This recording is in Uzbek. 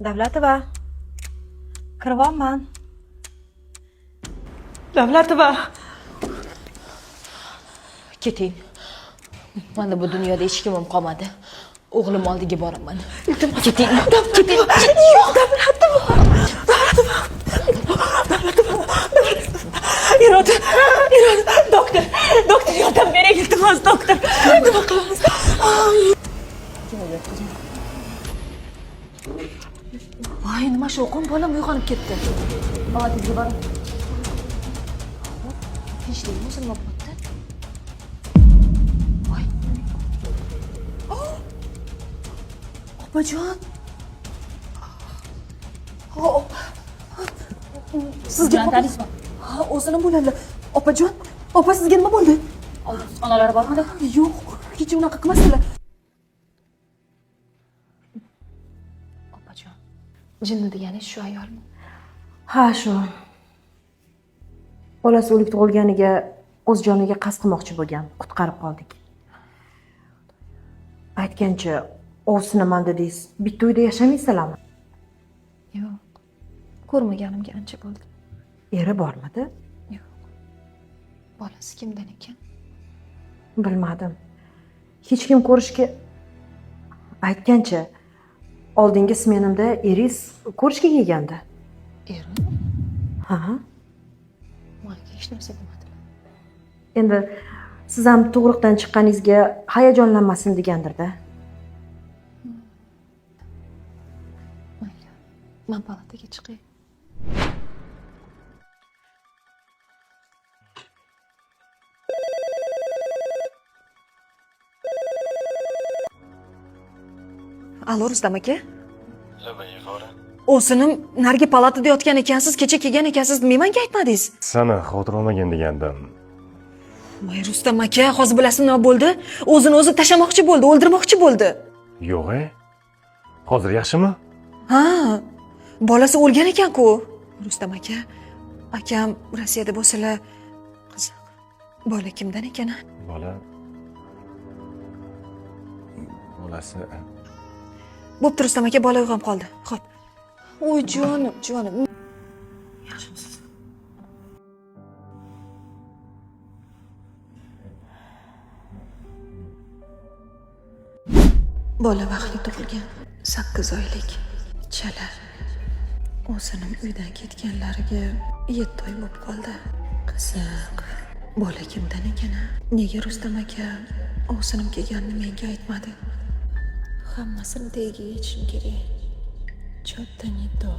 Davlatova. Kiryapman. Davlatova. Keting. Manda bu dunyoda hech kimim qolmadi. O'g'lim oldiga boraman. Iltimos. Keting. Keting. Yo'q, Davlatova. Davlatova. Davlatova. Iroda, Iroda, doktor, doktor yordam bering, iltimos, doktor. Nima qilamiz? Voy, nima shu o'qim, bolam uyg'onib ketdi. Palatingizga boring. Tinchlikmi o'zi nima bo'lyapti? Voy. Opajon. Sizga tanishmi? Ha, o'zini bo'ladi. Opajon, opa sizga nima bo'ldi? Onalari bormidi? Yo'q, hech unaqa qilmasdilar. Opajon. Jinni degani shu ayolmi? Ha, shu. Bolasi o'lik tug'ilganiga o'z joniga qasd qilmoqchi bo'lgan, qutqarib qoldik. Aytgancha, ovsinaman dedingiz, bitta uyda yashamaysanlarmi? Yo'q. Ko'rmaganimga ancha bo'ldi. Eri bormidi? Yo'q. Bolasi kimdan ekan? Bilmadim. Hech kim ko'rishga aytgancha, oldingi smenimda eringiz ko'rishga kelgandi. Erim? Ha? Manga hech narsa demadilar. Endi siz ham tug'ruqdan chiqqaningizga hayajonlanmasin degandir-da. Mayli. Men palataga chiqay. Alo, Rustam aka. Labay, Ifora. O'zinim narigi palatada yotgan ekansiz, kecha kelgan ekansiz, menga aytmadingiz? Sani xavotir olmagin degandim. Voy Rustam aka, hozir bilasizmi nima bo'ldi? O'zini o'zi tashlamoqchi bo'ldi, o'ldirmoqchi bo'ldi. Yo'q, e? Hozir yaxshimi? Ha, bolasi o'lgan ekan-ku. Rustam aka, akam Rossiyada bo'lsalar, qiziq. Bola kimdan ekan? Bola bolasi Bo'pti Rustam aka, bola uyg'onib qoldi. Xo'p. Oy jonim, jonim. Yaxshimisiz? Bola vaqtli tug'ilgan, 8 oylik chala. O'zinim uydan ketganlariga 7 oy bo'lib qoldi. Qiziq. Bola kimdan ekan? Nega Rustam aka o'zinim kelganini menga aytmadi? Hammasini tagiga yetishim kerak. Чё-то не то.